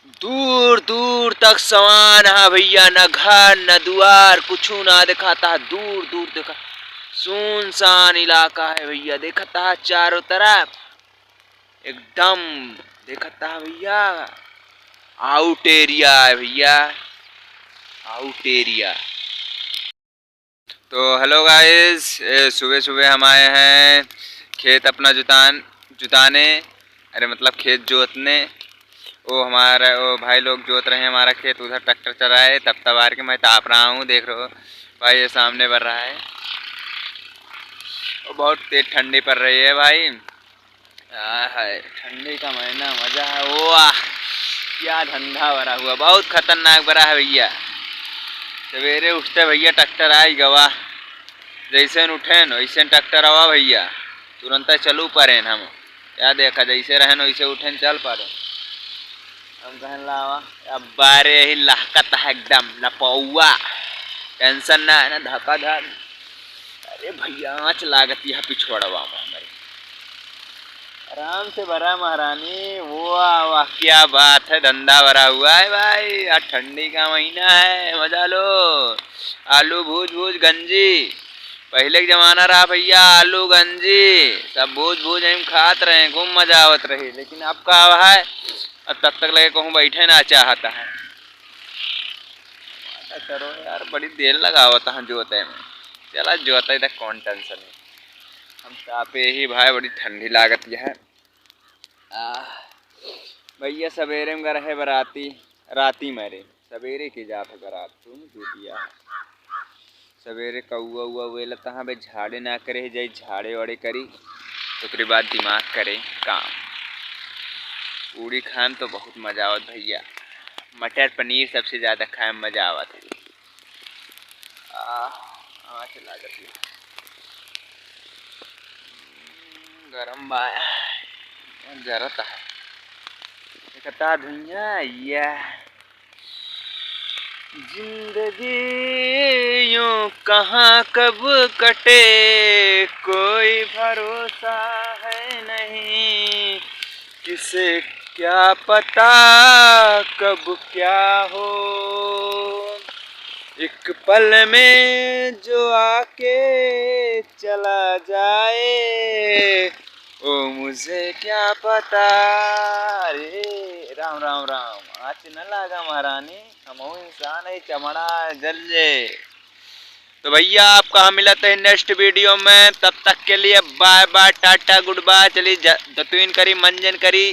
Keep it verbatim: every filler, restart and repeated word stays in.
दूर दूर तक समान है भैया, न घर न दुआर, कुछु ना देखाता है। दूर दूर देखा, सुनसान इलाका है भैया। देखता है चारों तरफ एकदम, देखता है भैया, आउट एरिया है भैया, आउट एरिया। तो हेलो गाइस, सुबह सुबह हम आए हैं खेत अपना जुतान जुताने, अरे मतलब खेत जोतने। वो हमारा, वो भाई लोग जोत रहे हैं हमारा खेत, उधर ट्रैक्टर चला रहा है, तब तब आर के मैं ताप रहा हूँ। देख रहे हो भाई, ये सामने बढ़ रहा है, वो बहुत तेज ठंडी पड़ रही है भाई। आह, ठंडी का महीना मजा है। वाह, क्या धंधा भरा हुआ, बहुत खतरनाक भरा है भैया। सवेरे उठते भैया ट्रैक्टर आई गवा, जैसे न उठेन वैसे न ट्रैक्टर आवा भैया, तुरंत चलू परेन हम। क्या देखा, जैसे रहेन वैसे उठेन चल परेन। हम कहन लावा, अब बारे ही लहकत है एकदम लपौआ, टेंशन ना है ना धका धक। अरे भैया, आँच लागत यह पिछवाड़वा में हमारे। आराम से भरा महारानी। वाह, वाह, क्या बात है, धंधा भरा हुआ है भाई। आज ठंडी का महीना है, मजा लो। आलू भूज भूज गंजी। पहले के जमाना रहा भैया, आलू गंजी, सब भूज भूज हम खात रहे, खूब मजा आवत रही। लेकिन अब का है, अब तब तक लगे कहूँ बैठे ना चाहता है। मजा करो यार, बड़ी देर लगावत है जोते में। चला जोते तक कौन टेंशन है। हम तापे ही भाई, बड़ी ठंडी लागत यह है। आह, भैया सवेरे में ग रहे बराती, राती में रे, सवेरे के जात है बरात, तू चूतिया। सवेरे कौआ उआ वेला तहाँ बे झाड़े ना करे, जाई झाड़े वाड़े करी, ओकरे बाद दिमाग करे काम। पूड़ी खाए में तो बहुत मजा आवत भैया, मटर पनीर सबसे ज्यादा खाए में मजा आवत है। आह, आँच लागत है। गरम बा, जरत है। एकता धुइया, या। जिंदगी यूं कहाँ कब कटे, कोई भरोसा है नहीं। किसे क्या पता कब क्या हो, एक पल में जो आके चला जाए, ओ मुझे क्या पता। अरे राम राम राम, आँच न लागा महारानी, हमहू इंसान है, चमड़ा जल जे। तो भैया, आपका हम मिलत है नेक्स्ट वीडियो में, तब तक के लिए bye bye, tata, goodbye. चलिए ज-, जतुइन करी, मंजन करी,